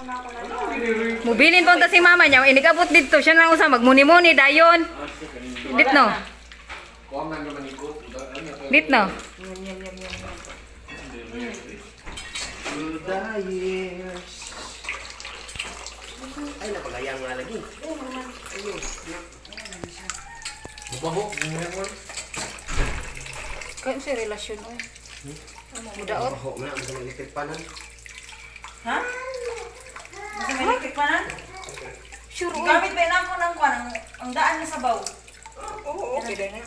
na ako na. Mubilin pa unta si mama niya, inigabot didto siya na lang usa magmuni-muni dayon. Dit no. Dit no. Through the years. Ay, napagayang nga lagi. Mabaho. Kayo sa relasyon oy. Mudaot. Mabaho man ang electric panan. Ha? Kasi may electric pa na? Sure oy. Gamit ba na ako ng kuan ang daan na sabaw. Oo, okay na.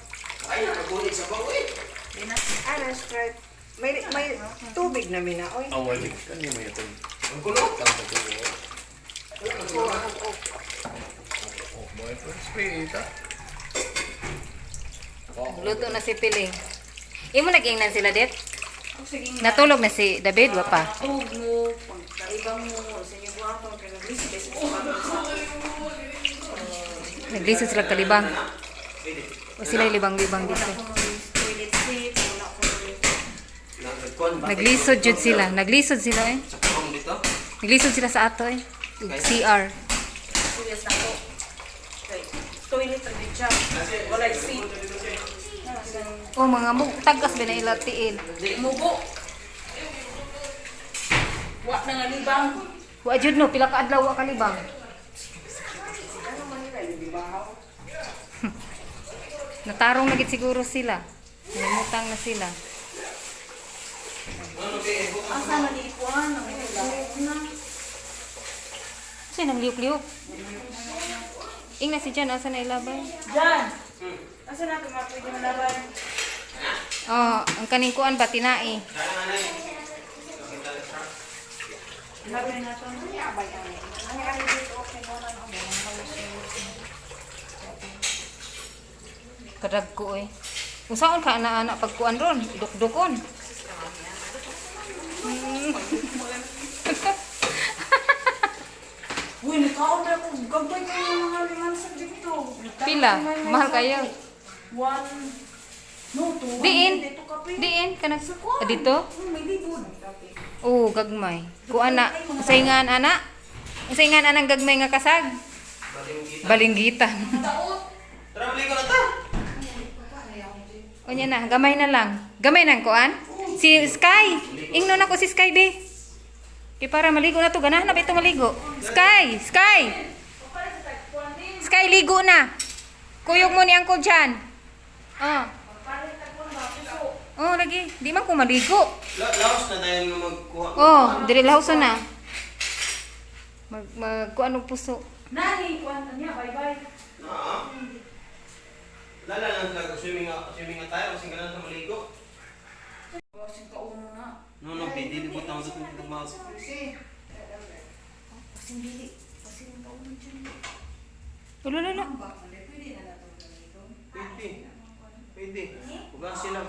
Ay, nakagulit sa bawo eh. Di na. Ana, stripe. May tubig na mina, oy. Awal. Kanya may ito. Ang kulo. Oh, boy, spray ita. Luto na si Piling. Imo nagingnan sila det? Oh, sige nga. Natulog na si David wa pa. Tug mo, pagkaribang mo, sa inyo buhaton, kaya naglisod kasi sa pag- Naglisod sila kalibang. O sila libang-libang Wala dito. ko nung toilet seat, wala ko nung Naglisod jud sila. Naglisod sila eh. Sa kurong dito. Naglisod sila sa ato eh. Ug CR. suyas na ko. Kay toilet ra gid siya. Walay seat. Oh, mga mo tagas ba na ila tiil. Mugo. Wa na nga libang. Wa jud no pila ka adlaw wa kalibang. Natarong na gid siguro sila. Namutang na sila. Asa na ni ikuan ang na. Kasi nang liyok-liyok. Ingna si Jan, asa na ilabay? Jan. Asa na ka pwede malaban? Oh, ang kaning kuan ba tinai? Laban na to. Kadag ko eh. Usaon ka ana-ana pagkuan ron, dukdukon. Uy, nakaon na ako. Gabay kayo mga limansan dito. Pila, mahal kayo. One, no, two. Diin. Dito kape. Diin kanang Sa kuan. Ah, dito? Oh, may libod. Oh, gagmay. Kuan na, usay nga ana. Usay nga anang gagmay nga kasag. Balinggitan. Taot. Tara, mali ko na ta. Unya na, gamay na lang. Gamay nang kuan? Si Sky. Ingnon ako si Sky be. Kay para maligo na to, ganahan na ba ito maligo? Sky, Sky. Sky ligo na. Kuyog mo ni Uncle Jan. Oh. Oh, lagi. Di man ko maligo. Laos na dahil nga magkuha. Oh, diri lahos na. Mag mag kuan og puso. Nani, kuan niya, bye-bye. Na. Lala lang sa swimming nga swimming nga tayo kasi ganun sa maligo. Basig ka uno na. No, no, bidi libot ang dito mag. Basing dili. Basing ka uno dyan. Ulo ulo. Pwede. Pwede. Hugasin lang.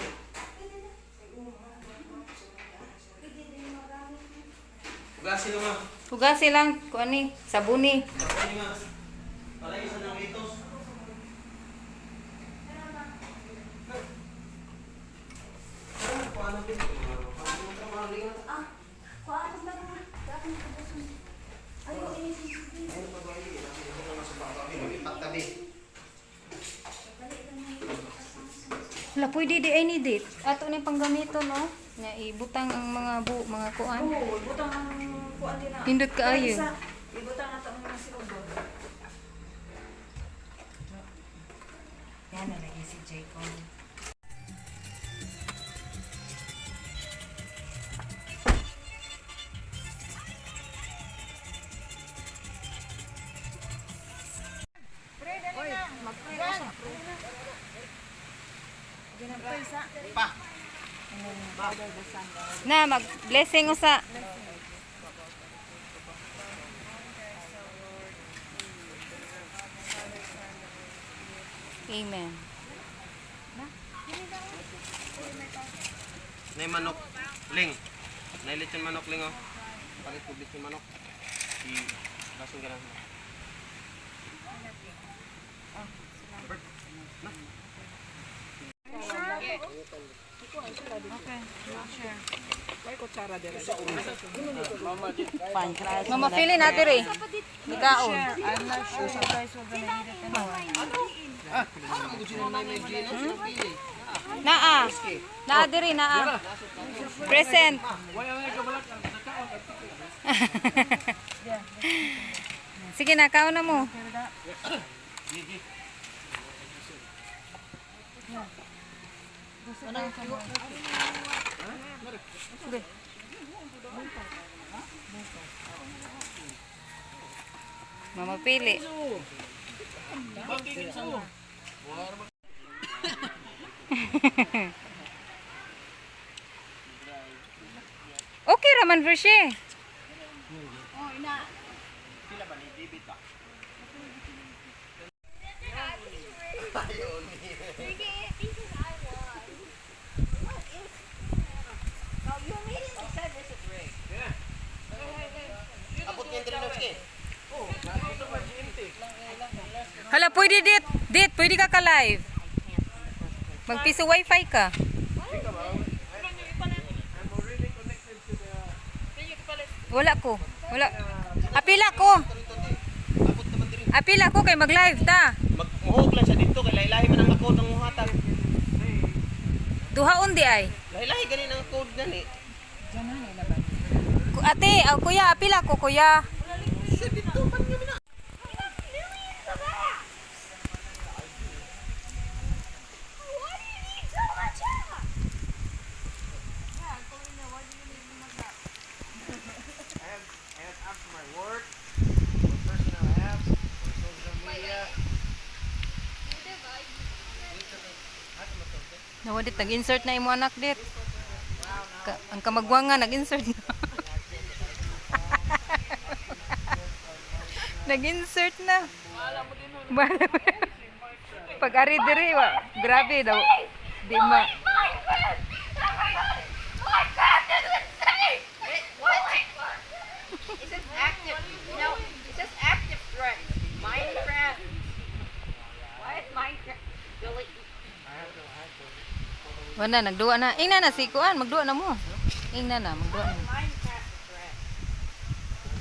Hugasin lang ah. Hugasi lang kuan ni, sabuni. Sabon nga. Palagi sa nang litos. Wala pwede di ay ni dit. Ato na yung panggamito no. Na ibutang ang mga bu mga kuan. Oo, ibutang ang kuan din na. Pindot kaayo. Isa, ibutang ato ang mga sirugo. Yan na lagi si Jacob. Na mag blessing usa. Amen. Nay manok ling. Nay lechon manok ling oh. Palit ko lechon manok. I basong ganun. Mama Philly na diri. Ikaon. Naa. Naa diri naa. Present. Sige na, kaon na mo. Mama pili. Okay raman Verche. Abot niya yung Trinovsky. Hala, pwede dit. Dit, pwede ka ka-live. Magpiso wifi ka. Wala ko. Wala. Apila ko. Apila ko kay mag-live ta. Magmuhog lang siya dito kay lahi-lahi man ang code ang muhatag. Duhaon di ay. Lahi-lahi ganin ang code gani. Ate, ah, kuya, apila ko kuya. Siya dito man nga mina. Why do you need so much app? I have apps for my work, for personal apps, for social media. Nawa dit, nag-insert na imo anak dit. Ang kamagwanga nag-insert na. Nag-insert na. Bahala mo. Pag ari diri wa, grabe daw. Di ma. Minecraft! Minecraft is insane! What? It says active. No, it says active threat. Minecraft. Why is Minecraft delete? Wala nagduwa na. Ingna na si kuan, magduwa na mo. Ingna na, magduwa na. Minecraft threat.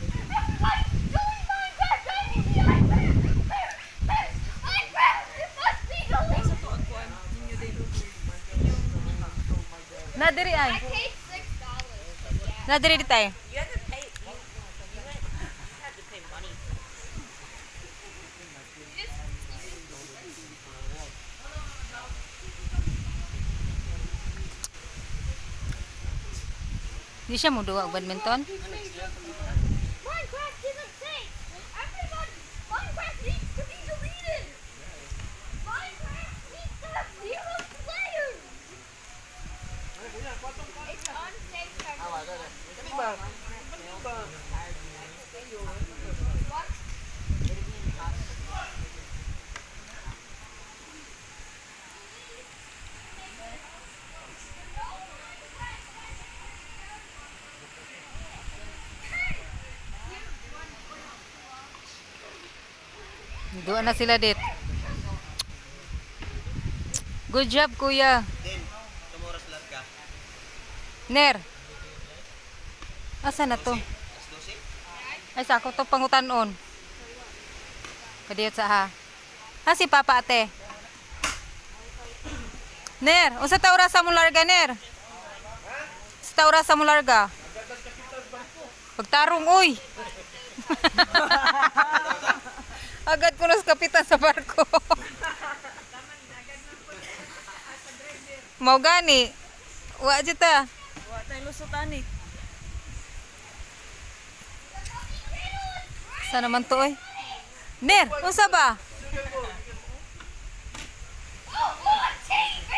Delete Minecraft! I need the iPad! Minecraft! It must be deleted! Na diri ay. Paid $6. Na diri di tayo. You have to pay. You have to pay money. Di siya mo duwa og badminton. Minecraft isn't safe! Everyone! Minecraft needs to be deleted! Minecraft needs to have zero players! It's unsafe to Duwa na sila dit. Good job, kuya. Then, tumoras lahat ka. Ner. Asa na to? Alas 12. Ay, sa ako to pangutanon. Kadiyot sa ha. Ha, si Papa ate. Ner, unsa ta oras mo larga, Ner? Sa ta oras mo larga? Pagtarong, uy. Agad ko na sa kapitan sa barko. Mao gani. Wa jud ta. Wa tayo lusutan eh. Sa naman to oy? Ner, unsa ba? Oh, on TV!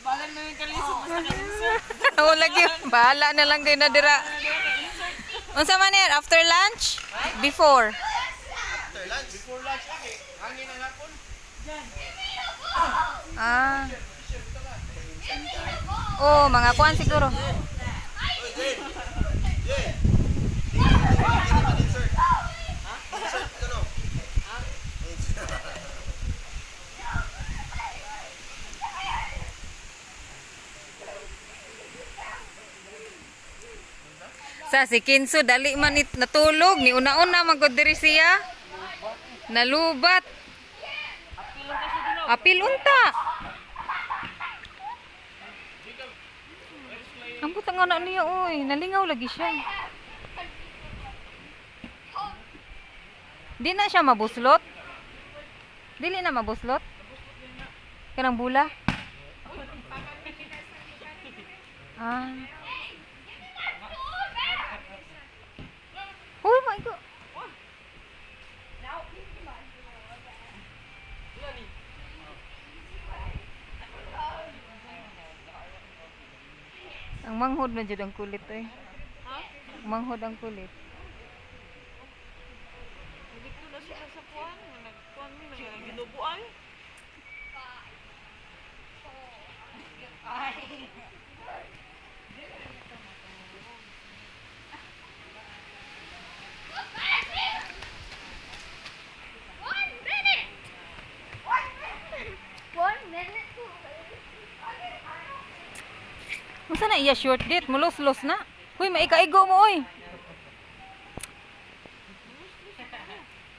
Balan mo yung kalisod basta ka-insert. Wala lagi. Bahala na lang kayo na dira. Unsa man ner, after lunch? Before. After lunch. Before lunch, okay. Hangin ang hapon. Ah. Oh, mga kuan siguro. Sa si Kinso dali man it natulog ni una-una man gud diri siya. Nalubat. Apil unta. Ang butang nga na niya oy, nalingaw lagi siya. Di na siya mabuslot. Dili na mabuslot. Kanang bula. Ah. Oh my God. Ang manghod man jud ang kulit eh. Manghod ang kulit. Dito na siya sa kuan, nagkuan mo nag ginubuan. 1 minute! 1 minute! 1 minute to Unsa na iya short date? Mulos-los na. Huy, maikaigo mo oy.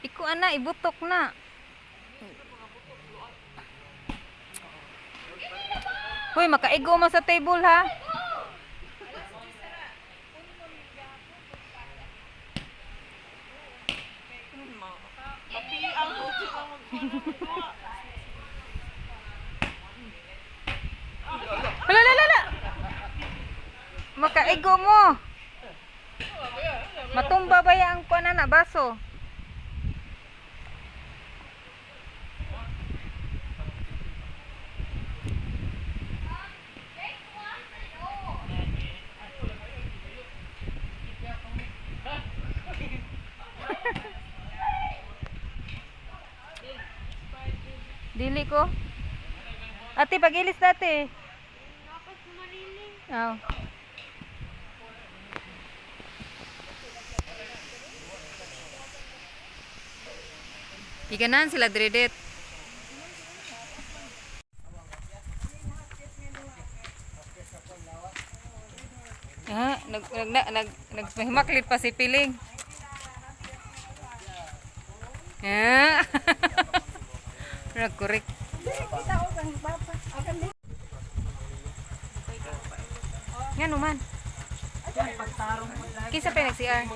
Iko ana ibutok na. Huy, makaigo mo sa table ha. Mapiang ko sila magkuan. Hala, hala, hala. Makaigo mo. Matumba ba ya ang kuan na baso? Dili ko. Ate, pagilis dati. Oh. Iganan sila dredet. Ah, nag nag nag nag nagpahimaklit pa si Piling. Ah. Nagkurik. Nga naman. Kinsa pa nag-CR?